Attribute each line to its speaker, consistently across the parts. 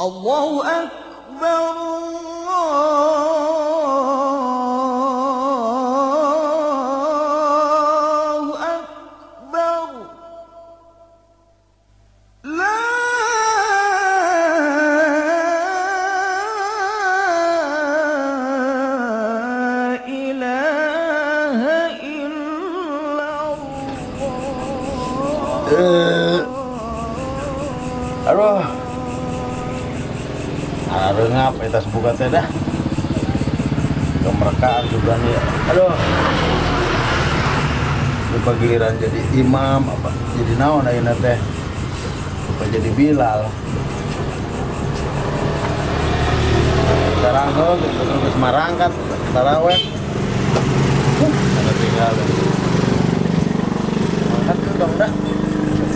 Speaker 1: Allahu Akbar, Allahu Akbar. La ilaha illallah.
Speaker 2: Aduh. Arengap eta buka teh dah. Kemerkaan juga nih. Aduh. Lupa giliran jadi imam apa jadi naon ayeuna teh. Lupa jadi Bilal. Sekarang tuh terus marangkat taraweh. Ada tinggal. Mangkat dong dah.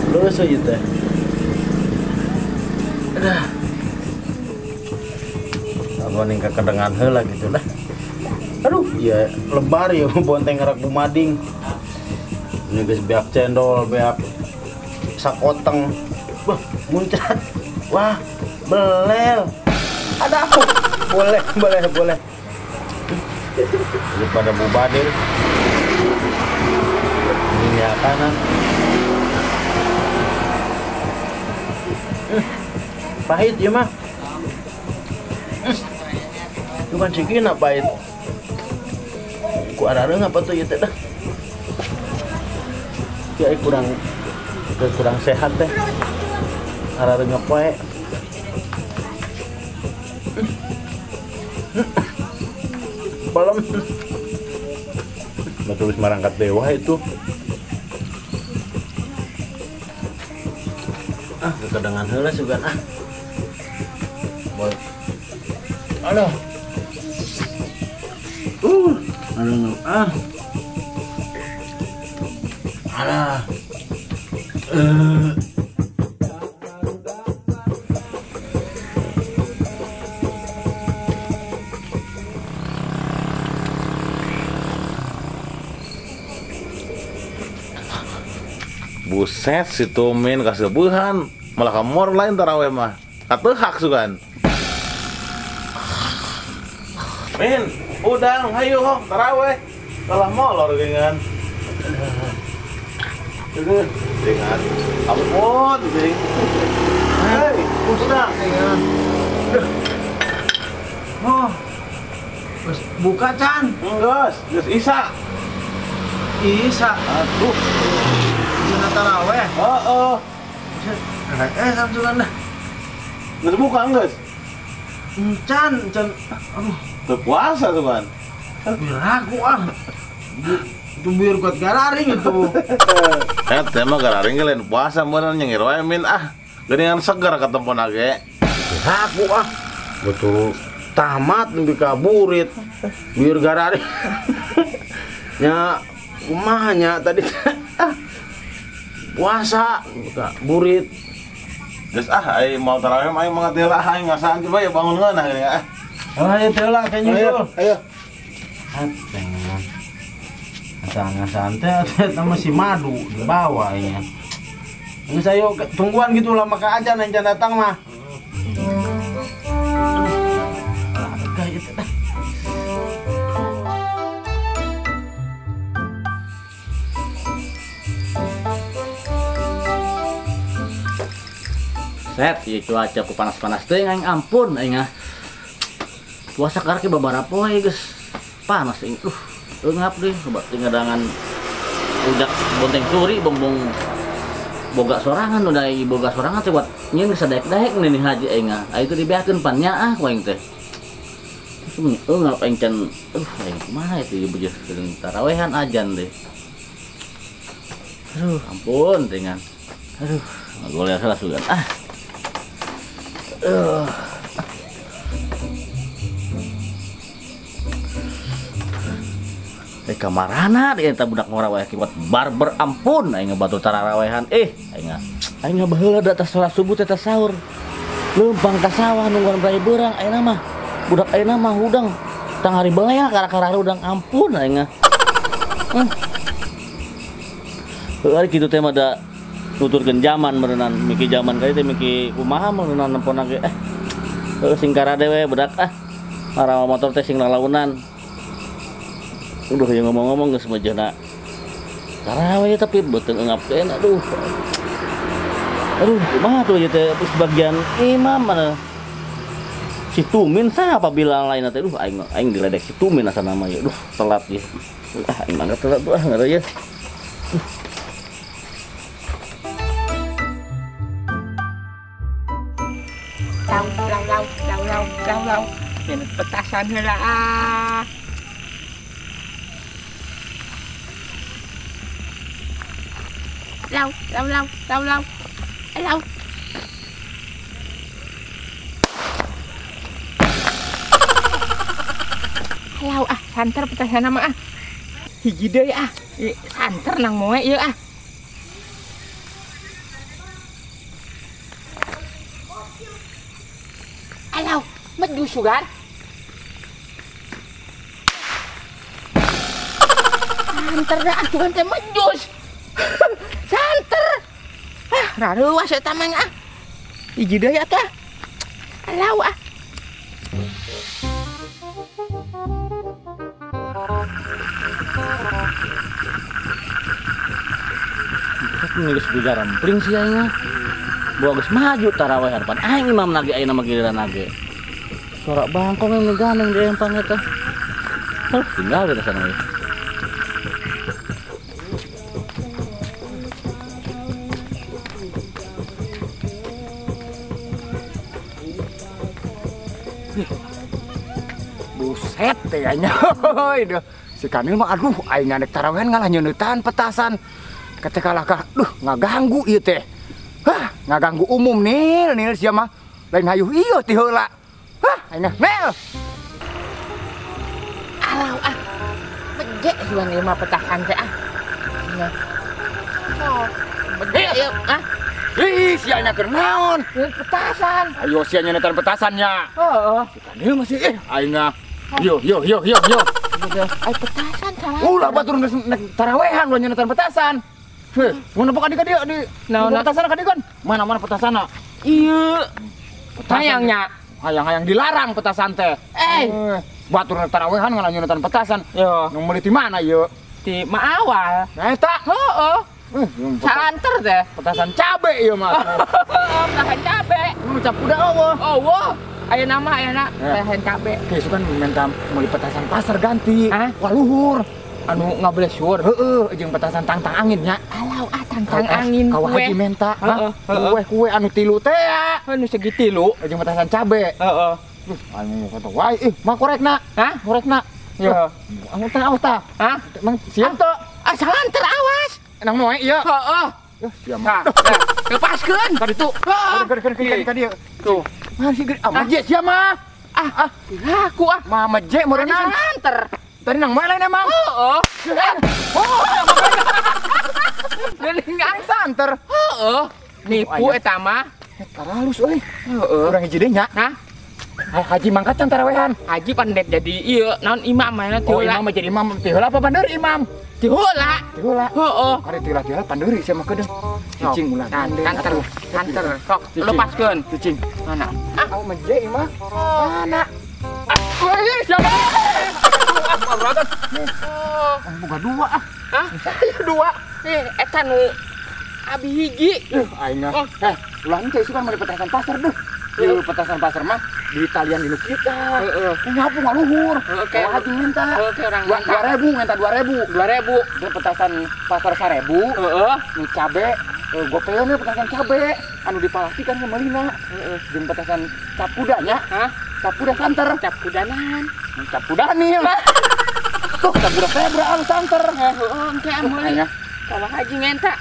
Speaker 2: Lulus ieu teh. Aduh. Ning kekedengan heula gitu lah. Aduh, ya lebar ya bonteng ngerak bumading. Ini geus beak cendol, beak sakoteng. Wah, muncrat. Wah, belel. Ada aku. Boleh, boleh, boleh. Daripada bubadir. Ini ya kanan. Pahit ya mah. Bukan cikina pahit. Ku arareung apa tuh ieu teh dah. Ya kurang sehat teh. Arareung poe. Belum. Betul marangkat dewa itu. Ah, kekedengan heula sugan ah. Boleh. Aduh. Aduh, ah. Alah.
Speaker 3: Buset si Tumin kaseubehan, malah kamor lain taraweh mah. Kateuhak sugan. Min, udang, hayu hong, taraweh. Kalah molor gengan. Dengan ampun, sing. Hei, udang.
Speaker 2: Oh. Wes buka can.
Speaker 3: Enggeus, geus isa.
Speaker 2: Isa.
Speaker 3: Aduh.
Speaker 2: Dina taraweh.
Speaker 3: Heeh.
Speaker 2: Samsulan dah.
Speaker 3: Geus buka enggeus.
Speaker 2: Encan, encan. Aduh.
Speaker 3: Teu puasa tuh kan.
Speaker 2: Biraku ah. Itu biar kuat gararing itu.
Speaker 3: Teh mah gararing ge lain puasa meureun nyengir wae min ah. Geuningan seger katempona ge.
Speaker 2: Biraku ah. Betul tamat nepi ka burit. Biar gararing. Nya kumaha nya tadi ah. Puasa buka burit.
Speaker 3: Geus ah ai mau tarawih mah aing mah teh lah aing ngasaan coba ya bangun ngeunah geuning ah.
Speaker 2: Ayo teh lah kayaknya
Speaker 3: ayo, ayo.
Speaker 2: Ngasaan teh sama si madu di bawah ya. Geus ayo tungguan gitu lama ka aja nang datang mah. Aduh, itu dah.
Speaker 4: Set, ieu cuaca ku panas-panas teh aing ampun aing ah. Puasa karek babara poe geus panas aing. Eungap deh coba ngadangan udak bonteng suri bongbong boga sorangan udah boga sorangan teh buat nyeun geus daek-daek nih haji aing ah. Itu dibeakeun pan nyaah ku aing teh. Terus eungap aing can aing kumaha itu ieu beujeus tarawehan ajan deh. Aduh, ampun dengan. Aduh, ngagoler salah sugan. Ah. Kamarana dia eta budak ngora wae kiwat barber ampun aing ngebantu tararawehan aing aing baheula da atas salat subuh teh sahur leumpang ka sawah nungguan brai beurang ayeuna mah budak ayeuna mah hudang tang hari belea kara-kara hudang ampun aing heuh kitu teh mah da nuturkeun zaman meureunan miki zaman kali teh miki kumaha meureunan nempona ge Heuh sing karade we budak ah. Marawa motor teh sing lalaunan. Udah yang ngomong-ngomong geus mejana. Taraweh tapi beuteung eungap teh aduh. Aduh, kumaha tuh ieu teh sebagian imam mana. Si Tumin siapa bilang lain teh, duh aing aing diledek si Tumin asa nama ieu. Duh, telat ieu. Ah, aing mangga telat tuh ah ngara ieu.
Speaker 5: Lau lau lau lau lau lau lau. Petasan heula ah. Lau lau lau lau lau. Lau. Lau ah, santer petasan mah ah. Hiji deui ah. Santer nang moe ieu ah. Alau, meju sugan. Santer dah atuh teh mejus. Santer. Ah, rareuas eta mah ah. Hiji deui atuh. Alau ah.
Speaker 4: Geus digarempling sih aing mah. Bawa geus maju taraweh harapan aing imam lagi ayeuna mah giliran lagi. Suara bangkong yang ngeganeng di empang eta. Huh, tinggal di sana we.
Speaker 6: Buset teh nya. Si Kamil mah aduh aing ngandek tarawehan ngalah nyeuneutan petasan. Ketika lakah, duh ngaganggu ieu teh. Hah, ngaganggu umum nil nil sia mah. Lain hayuh ieu ti heula. Hah, aing nil.
Speaker 5: Alau ah. Beje sugan ieu mah petasan teh ah. Oh, beje ieu ah.
Speaker 6: Ih, sia nya keur naon?
Speaker 5: Petasan.
Speaker 6: Ayo sia nyeuneutan petasannya.
Speaker 5: Heeh.
Speaker 6: Si Kamil masih aing ah. Yo yo yo yo yo.
Speaker 5: Ai petasan salah.
Speaker 6: Ulah batur geus tarawehan ulah nyeuneutan petasan. Heh, mun apa ka dieu di
Speaker 5: naon
Speaker 6: petasan ka dieu kan? Mana-mana petasan.
Speaker 5: Ieu. Hayangnya,
Speaker 6: hayang-hayang dilarang petasan teh. Batur tarawehan ngalah nyeuneutan petasan.
Speaker 5: Yo,
Speaker 6: nu meuli ti mana ieu?
Speaker 5: Ti Maawal.
Speaker 6: Nah eta.
Speaker 5: Heeh. Santer teh.
Speaker 6: Petasan cabe ieu mah.
Speaker 5: Petasan cabe.
Speaker 6: Nu cap kuda eueuh.
Speaker 5: Eueuh. Ayeuna mah ayeuna petasan cabe.
Speaker 6: Oke, sukan minta meuli petasan pasar ganti. Wah luhur.
Speaker 5: Anu ngablesur.
Speaker 6: Heeh, jeung petasan tangtang angin nya.
Speaker 5: Alau ah tangtang angin.
Speaker 6: Kawah haji menta. Heeh, kue anu tilu teh ya.
Speaker 5: Anu segitilu
Speaker 6: jeung petasan cabe.
Speaker 5: Heeh.
Speaker 6: Anu kata wae ih mah korekna.
Speaker 5: Hah?
Speaker 6: Korekna.
Speaker 5: Ya.
Speaker 6: Anu teh awas tah.
Speaker 5: Hah?
Speaker 6: Emang siap teu?
Speaker 5: Ah santer awas.
Speaker 6: Nang moe ieu.
Speaker 5: Heeh.
Speaker 6: Sia mah.
Speaker 5: Lepaskeun.
Speaker 6: Ka ditu. Heeh. Ka dieu.
Speaker 5: Tuh.
Speaker 6: Mah si gede. Ah meje sia mah.
Speaker 5: Ah, aku ah.
Speaker 6: Mah meje meureunang.
Speaker 5: Santer.
Speaker 6: Tadi nang mana lain emang?
Speaker 5: Heeh.
Speaker 6: Oh,
Speaker 5: geuningan
Speaker 6: santer.
Speaker 5: Heeh. Nipu eta mah.
Speaker 6: Taralus euy.
Speaker 5: Heeh.
Speaker 6: Urang hiji deui nya.
Speaker 5: Hah?
Speaker 6: Haji mangkat can tarawehan.
Speaker 5: Haji pandek jadi ieu naon imam mana ti
Speaker 6: heula. Oh, imam mah jadi imam ti heula apa pandeuri imam?
Speaker 5: Ti heula.
Speaker 6: Ti heula.
Speaker 5: Heeh.
Speaker 6: Kare ti heula pandeuri sia mah kedeung. Cicing ulah.
Speaker 5: Santer. Santer. Sok lepaskeun.
Speaker 6: Cicing.
Speaker 5: Mana?
Speaker 6: Ah, meje imah.
Speaker 5: Mana?
Speaker 6: Wih, siapa? Boga dua ah.
Speaker 5: Hah?
Speaker 6: Dua.
Speaker 5: Eta nu abi hiji.
Speaker 6: Aing mah. Ulah henteu sukan meuli petasan pasar deuh. Ieu petasan pasar mah di talian di nu kieu tah.
Speaker 5: Heeh.
Speaker 6: Ngapu ngaluhur.
Speaker 5: Heeh,
Speaker 6: kayak haji minta.
Speaker 5: Heeh, kayak orang minta.
Speaker 6: 2000 minta 2000.
Speaker 5: 2000.
Speaker 6: Dia petasan pasar 1000.
Speaker 5: Heeh.
Speaker 6: Nu cabe gopeun petasan cabe anu dipalaki kan meulina.
Speaker 5: Heeh.
Speaker 6: Jeung petasan cap kuda nya.
Speaker 5: Hah?
Speaker 6: Cap kuda santer.
Speaker 5: Cap kuda naon?
Speaker 6: Cap kuda nih. Tuh, cap kuda zebra anu santer.
Speaker 5: Heeh, engke meuli. Kalau haji ngenta.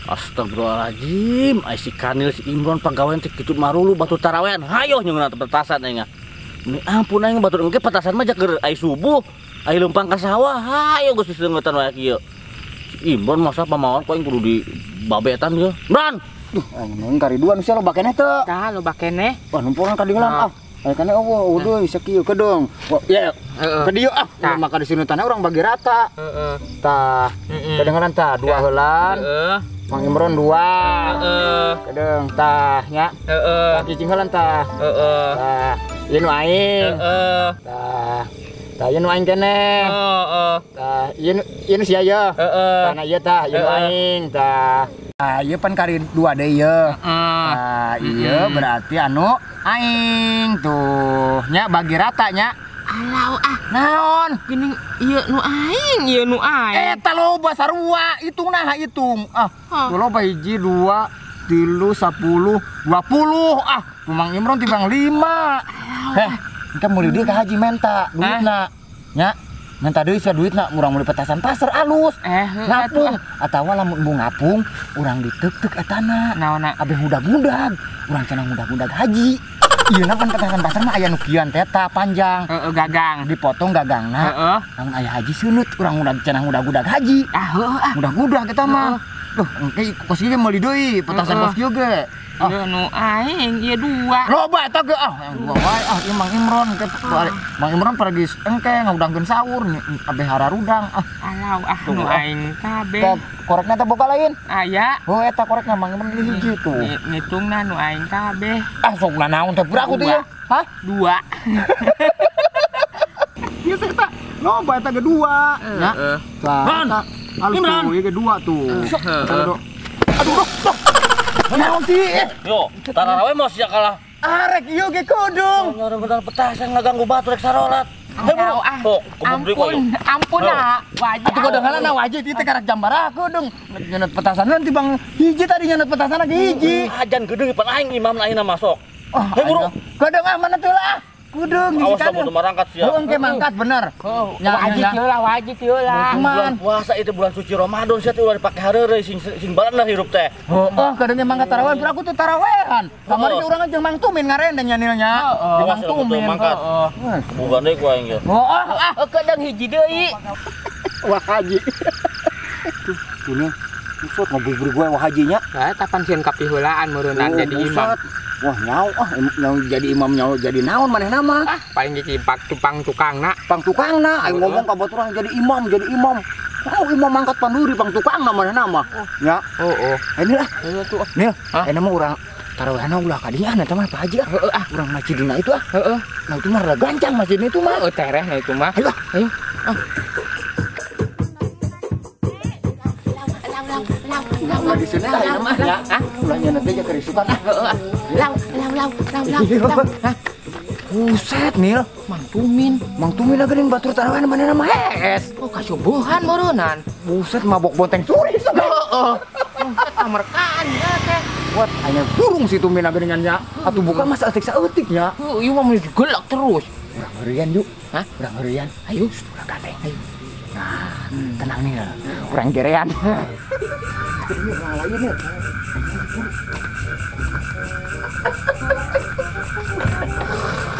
Speaker 4: Astagfirullahaladzim, ai si Kanil si Imron pagawean teh kitu marulu batu tarawehan. Hayoh nyeungeuna petasan aing. Ini ampun aing batur engke petasan mah keur ai subuh, ai leumpang ka sawah. Hayo geus diseungeutan wae kieu. Si Imron masa pamawan ku aing kudu di babetan ieu. Imron.
Speaker 6: Duh, aing kariduan sia loba keneh teu.
Speaker 5: Tah loba keneh.
Speaker 6: Wah, numpulan kadinglan ah. Aya keneh eueuh deui sakieu kedeung. Wah, ye. Ke dieu ah. Maka di sini tanah urang bagi rata.
Speaker 5: Heeh.
Speaker 6: Tah, kedengaran tah dua heulan.
Speaker 5: Heeh.
Speaker 6: Mang Imron 2.
Speaker 5: Heeh.
Speaker 6: Kedeung tah nya.
Speaker 5: Heeh.
Speaker 6: Tah cicing heula tah.
Speaker 5: Heeh.
Speaker 6: Tah, ieu nu aing.
Speaker 5: Heeh.
Speaker 6: Tah. Tah ieu nu aing keneh.
Speaker 5: Heeh.
Speaker 6: Tah, ieu nu sia ieu.
Speaker 5: Heeh.
Speaker 6: Tah na ieu tah, ieu nu aing tah. Ah, ieu pan kari 2 deui ieu.
Speaker 5: Heeh.
Speaker 6: Tah, ieu berarti anu aing tuh nya bagi rata nya.
Speaker 5: Alau ah.
Speaker 6: Naon?
Speaker 5: Geuning ieu nu aing, ieu nu aing.
Speaker 6: Eta loba sarua, hitung nah hitung. Ah, tuh loba 1 2 3 10 20. Ah, Mang Imron timbang 5. Heh, engke meuli deui ka haji menta duitna. Nya, menta deui sia duitna urang meuli petasan pasar alus. Ngapung atawa lamun embung ngapung urang diteuk-teuk etana.
Speaker 5: Naonna?
Speaker 6: Abeh ngudag-ngudag, urang cenah ngudag-ngudag haji. Ieu na pan petasan pasar mah aya nu kian teta panjang.
Speaker 5: Heeh, gagang.
Speaker 6: Dipotong gagangna.
Speaker 5: Heeh.
Speaker 6: Lamun aya haji seuneut urang ngudag cenah ngudag-ngudag haji.
Speaker 5: Ah, heueuh ah.
Speaker 6: Ngudag-ngudag eta mah. Duh, engke kos ieu meuli deui petasan kos kieu ge.
Speaker 5: Ieu nu aing ieu 2.
Speaker 6: Loba eta ge ah, yang 2 wae ah ieu Mang Imron engke Mang Imron pergi engke ngudangkeun sahur abeh hararudang ah.
Speaker 5: Alau ah nu aing kabeh.
Speaker 6: Korekna teh boga lain?
Speaker 5: Aya.
Speaker 6: Oh eta korekna Mang Imron ini hiji tuh.
Speaker 5: Ngitungna nu aing kabeh.
Speaker 6: Ah sok naon teh beraku teh ya? Hah?
Speaker 5: 2.
Speaker 6: Ieu teh eta loba eta ge 2.
Speaker 5: Heeh.
Speaker 6: Tah. Alus tuh ieu ge 2 tuh. Aduh, aduh. Naon sih?
Speaker 4: Yo, tarawe mah sia kalah.
Speaker 6: Arek ieu ge kudung.
Speaker 4: Bener-bener petasan ngaganggu batur rek sarolat.
Speaker 5: Alau ah. Ampun, ampun ah. Wajib.
Speaker 6: Atuh kodongan wajib ieu teh karak jambara kudung. Nyeunut petasan nanti Bang hiji tadi nyeunut petasan lagi hiji.
Speaker 4: Ajan geudeung pan aing imam ayeuna masuk.
Speaker 6: Hei buru. Kudung ah mana teu lah. Kudung
Speaker 4: awas lamun marangkat sia.
Speaker 6: Heuh engke mangkat bener.
Speaker 5: Wajib ieu lah, wajib ieu lah.
Speaker 4: Bulan puasa itu bulan suci Ramadan sia teh ulah dipake hareureuy sing sing balenah hirup teh.
Speaker 6: Heeh, kadang mangkat tarawehan, aku teh tarawehan. Kamari urang jeung Mang Tumin ngarendeng nya nilnya.
Speaker 4: Mang Tumin mangkat. Boga deui ku aing ge.
Speaker 6: Heeh,
Speaker 5: ah kedeung hiji deui.
Speaker 6: Wah haji. Tuh, dunia. Usut ngabubur gue wah hajinya.
Speaker 5: Lah kapan sieun kapiheulaan meureunnan jadi imam.
Speaker 6: Wah nyau ah nyau jadi imam nyau jadi naon manehna mah.
Speaker 5: Ah paling jadi pang tukangna.
Speaker 6: Pang tukangna aing ngomong ka baturan jadi imam jadi imam. Oh imam mangkat panduri pang tukangna manehna mah. Ya.
Speaker 5: Heeh.
Speaker 6: Ini lah.
Speaker 5: Heeh tuh.
Speaker 6: Nil, enak mah urang tarawihna ulah ka dinya eta mah Pak Haji ah.
Speaker 5: Heeh ah.
Speaker 6: Urang masjidna itu ah.
Speaker 5: Heeh.
Speaker 6: Nah itu mah rada gancang masjidna itu mah.
Speaker 5: Heeh tereh nah itu mah.
Speaker 6: Ayo.
Speaker 5: Ayo. Ah.
Speaker 6: Ulah diseunah ayeuna mah ya. Ulah nyeunah teh kerisukan ah.
Speaker 5: Heeh. Lau lau lau lau lau. Hah?
Speaker 6: Buset Nil,
Speaker 5: Mang Tumin.
Speaker 6: Mang Tumin geuning batur tarawehan manehna mah hees.
Speaker 5: Oh kasubuhan meureunnan.
Speaker 6: Buset mabok bonteng suri.
Speaker 5: Heeh. Buset amerkaan ya teh.
Speaker 6: Buat hanya burung si Tumin geuningan nya. Atuh buka mah saeutik saeutik nya.
Speaker 5: Heuh, ieu mah gelak terus.
Speaker 6: Urang heureuyan yuk.
Speaker 5: Hah?
Speaker 6: Urang heureuyan.
Speaker 5: Ayo,
Speaker 6: urang gandeng. Ayo. Nah, tenang Nil. Urang gerean. Ini orang lain ya.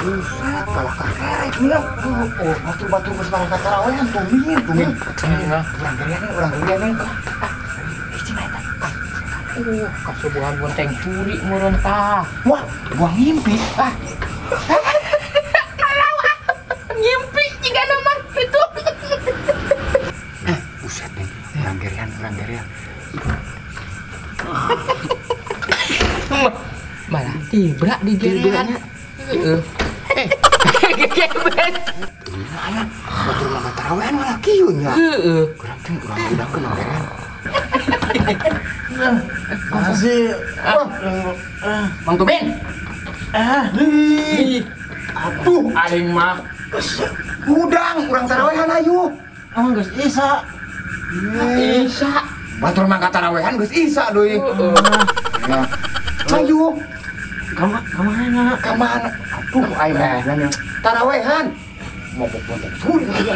Speaker 6: Buset, kalah kakerek nih. Oh, batur-batur geus barangkat tarawehan tumin, tumin. Urang gerean nih, urang gerean nih.
Speaker 5: Ah, hiji mah eta. Kasubuhan bonteng curi meureun tah.
Speaker 6: Wah, gua ngimpi.
Speaker 5: Ah. Alau ah. Ngimpi jiga nama itu.
Speaker 6: Buset nih, urang gerean, urang gerean.
Speaker 5: Malah tibra di gerean. Heeh. Gegebet.
Speaker 6: Mana? Batur mah tarawehan malah kieu nya.
Speaker 5: Heeh.
Speaker 6: Kurang teh urang udangkeun gerean.
Speaker 2: Masih.
Speaker 6: Mang Tumin. Aduh aing mah. Udang urang tarawehan ayo.
Speaker 2: Emang geus isa.
Speaker 5: Isa.
Speaker 6: Batur mangkat tarawehan geus isa deui. Nah. Ayo. Kamana? Kamana? Aduh aing mah tarawehan. Mabok bonteng suri ayo.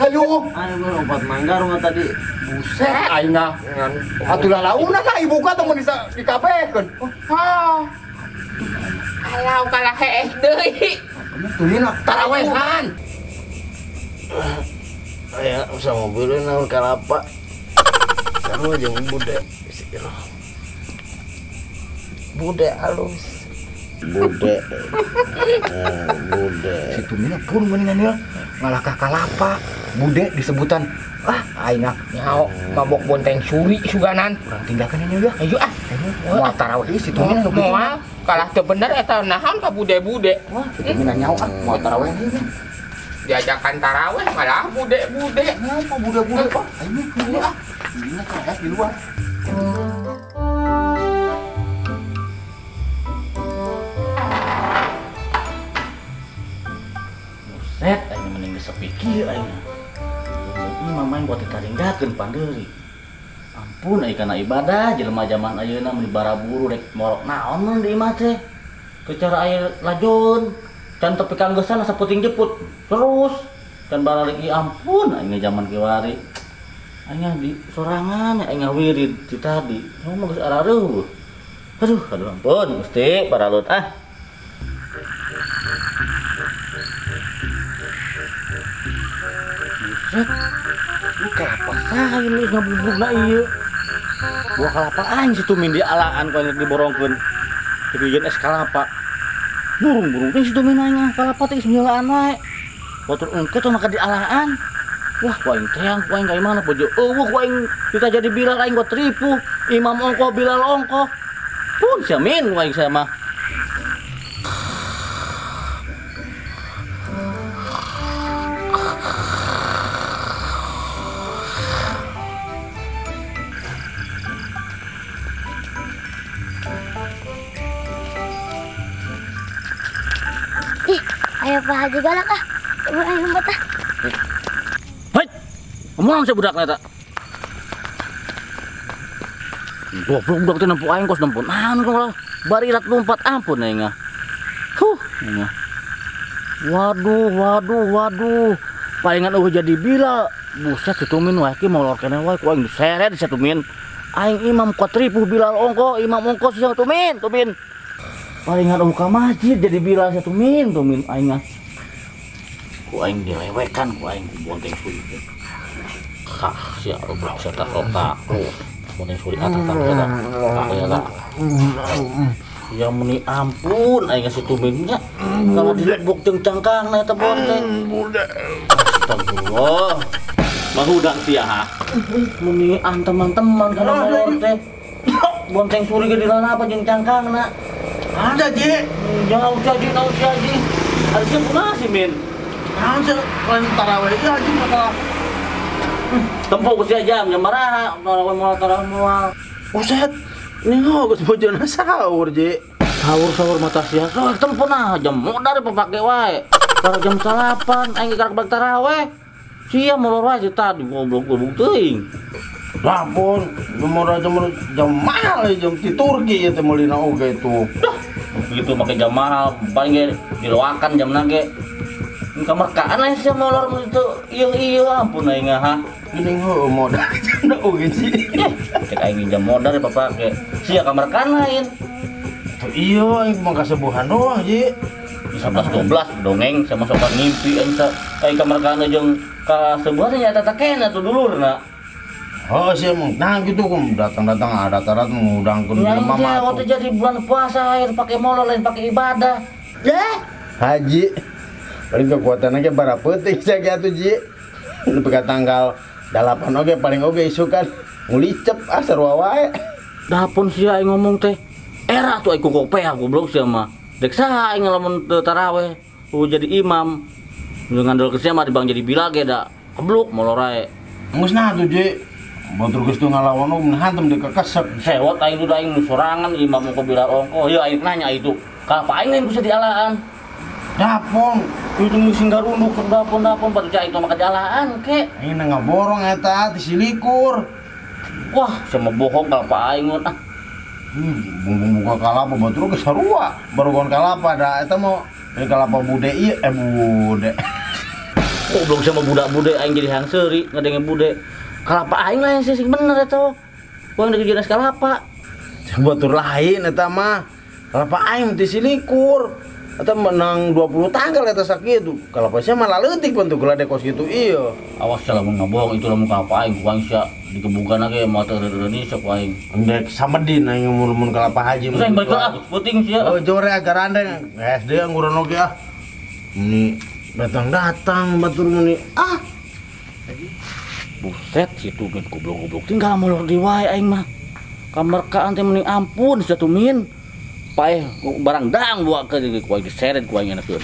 Speaker 2: Ayo gua obat mangga rumah tadi.
Speaker 6: Buset aing mah. Atuh lalaunan lah ibu ka teh mun dikabehkeun.
Speaker 5: Oh. Alau kalah hees deui.
Speaker 6: Tulina tarawehan.
Speaker 2: Aya usah mobilna naon kalapa. Sarua jeung bude. Bude alus. Bude. Bude.
Speaker 6: Si Tumina pun mendingan ya ngalakah kalapa. Bude disebutan. Ah, aing ah.
Speaker 5: Nyaho mabok bonteng suri suganan.
Speaker 6: Urang tinggalkeun nya ya.
Speaker 5: Ayo ah.
Speaker 6: Moal tarawih si Tumin anu kitu.
Speaker 5: Moal kalah teu bener eta naon ka bude-bude.
Speaker 6: Wah, si Tumin nyaho ah, moal tarawih ieu.
Speaker 5: Diajakan tarawih malah bude-bude.
Speaker 6: Ngapa bude-bude? Ah, aing ah. Ini kayak di luar.
Speaker 4: Buset, aing mending geus pikir aing. Ini mama yang buat ditaringgakeun pandeuri. Ampun aing kana ibadah jelema zaman ayeuna mun baraburu rek morok naon mun di imah teh. Teu cara aya lajon, can tepi kanggesan asa puting jeput terus. Can baralik ieu ampun aing zaman kiwari. Aing di sorangan aing wirid ti tadi. Ngomong geus arareuh. Aduh, aduh ampun Gusti paralut ah. Buset, lu kelapa saya lu ngabuburna ieu. Buah kelapa aing si Tumin di alaan ku aing diborongkeun. Dibikeun es kelapa. Burung-burung teh si Tumin aing kelapa teh geus milaan wae. Batur engke teh maka di alaan. Wah, ku aing teang, ku aing ka imahna bojo eueuh ku aing kita jadi Bilal aing gua teripu. Imam ongkoh Bilal ongkoh. Pun sia min ku aing saya mah.
Speaker 7: Ih, ayo Pak Haji galak ah. Ayo lompat ah.
Speaker 4: Hei, ngomong si budak eta. Goblok budak teh nempo aing kos nempo naon kok lah. Bari ilat lompat ampun aing ah. Huh, aing ah. Waduh, waduh, waduh. Palingan eueuh jadi bila. Buset si Tumin wae ki molor keneh wae ku aing diseret si Tumin. Aing imam kuatripuh Bilal ongko, imam ongko si Tumin, Tumin. Palingan eueuh ka masjid jadi Bilal si Tumin, Tumin aing ah. Ku aing dilewekan ku aing bonteng suri. Kah sia goblok sia tak otak. Bonteng suri atas tak eta. Tak eta. Ya meni ampun aing si Tumin nya. Kalau dilebok jeung cangkangna eta bonteng. Astagfirullah. Mahudang sia ha. Meni teman-teman kana molor teh. Bonteng suri ge dilalapa jeung cangkangna.
Speaker 2: Ada Ji.
Speaker 4: Jauh sia Ji, naon sia Ji. Ari sia kumaha sih Min?
Speaker 2: Naon sia lain tarawih ieu Haji mah.
Speaker 4: Tempo ku sia jam jam maraha, tarawih moal tarawih moal.
Speaker 2: Buset, ningho geus bojona sahur Ji.
Speaker 4: Sahur-sahur mata sia sok tempo nah jam modar papake wae. Kalau jam 8 aing karak balik tarawih. Sia molor wae tadi goblok-goblok teuing.
Speaker 2: Lapor, nomor jam mahal jam ti Turki ieu teh meulina oge itu.
Speaker 4: Dah, begitu make jam mahal, paling ge diloakan jamna ge. Kamerkaan aing sia molor mun itu ieu-ieu ampun aing ha.
Speaker 2: Geuning heueuh modal jamna oge sih.
Speaker 4: Cek aing jam modal ya papake. Sia kamerkaan lain.
Speaker 2: Tuh iya aing mah kasebuhan doang Ji.
Speaker 4: 11 12 dongeng sama sopan ngimpi aing aing kamerkaan jeung kasebuhan nya eta teh kena tuh dulurna.
Speaker 2: Oh sih emang, nah gitu kum datang-datang ada tarat mengundangkeun jelema mah.
Speaker 4: Waktu jadi bulan puasa air pakai molor lain pakai ibadah.
Speaker 2: Ya, Haji. Paling kekuatannya ge bara peuting sia ge atuh Ji. Nepi ka tanggal 8 oge paling oge isukan ngulicep ah sarua wae.
Speaker 4: Dapun sia aing ngomong teh. Era tuh aing kokopea goblok sia mah. Dek saha aing lamun teu taraweh jadi imam. Ngandel ke sia mah dibang jadi Bilal ge da kebluk molor ae.
Speaker 2: Geus nah atuh Ji. Batur geus teu ngalawan mun hantem dikekesep.
Speaker 4: Sewot aing udah aing sorangan imam ku Bilal ongkoh. Ieu aing nanya itu. Kalapa aing lain bisa dialaan.
Speaker 2: Dapon,
Speaker 4: itu musim garunduk dapon-dapon batu cai itu maka dialaan ke.
Speaker 2: Aing ngaborong eta ti silikur.
Speaker 4: Wah, sama bohong kalapa aing mun ah.
Speaker 2: Bumbung buka kalapa batur geus sarua. Barugon kalapa da eta mau dari kalapa bude ieu bude.
Speaker 4: Goblok sama budak bude aing jadi hang seuri ngadenge bude. Kalapa aing lain sih sing bener eta. Ku aing jelas kalapa.
Speaker 2: Batur lain eta mah. Kalapa aing ti silikur. Eta menang 20 tanggal eta sakitu. Kalapa sia malah leutik pun tuh gelade kos kitu ieu.
Speaker 4: Awas sia lamun ngabohong itu lamun kalapa aing ku aing sia dikebukan ge moal teu Indonesia ku aing.
Speaker 2: Endek samedin aing mun kalapa haji.
Speaker 4: Terus aing balik ah puting sia.
Speaker 2: Oh jore agarandeng SD nguran oge ah. Meni datang-datang batur meni ah.
Speaker 4: Buset si Tumin goblok-goblok tinggal molor di wae aing mah. Kamerkaan teh mending ampun si Tumin. Paeh barang dang dua ke ku aing diseret ku aing enakeun.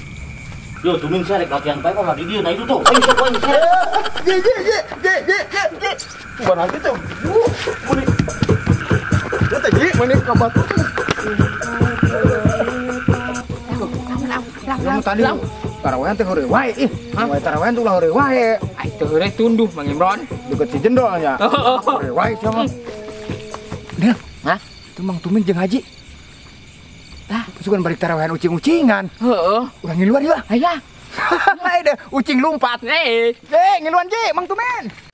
Speaker 4: Yo Tumin seret latihan paeh mah di dieu nah itu tuh. Aing sok aing diseret.
Speaker 2: Ye ye ye ye ye ye ye. Bukan nanti tuh. Muni. Ya teh ji muni ka batu.
Speaker 6: Kamu tadi tarawehan teh heureuy wae ih. Wae tarawehan tuh ulah heureuy wae.
Speaker 5: Ai teu heureuy tunduh Mang Imron.
Speaker 6: Deket si jendolnya. Heureuy wae sia mah. Nil,
Speaker 5: hah?
Speaker 6: Itu Mang Tumin jeung Haji. Tah, sugan balik tarawehan ucing-ucingan.
Speaker 5: Heeh.
Speaker 6: Urang ngiluan ieu.
Speaker 5: Aya.
Speaker 6: Hae deh, ucing lumpat.
Speaker 5: Eh,
Speaker 6: ngiluan ji Mang Tumin.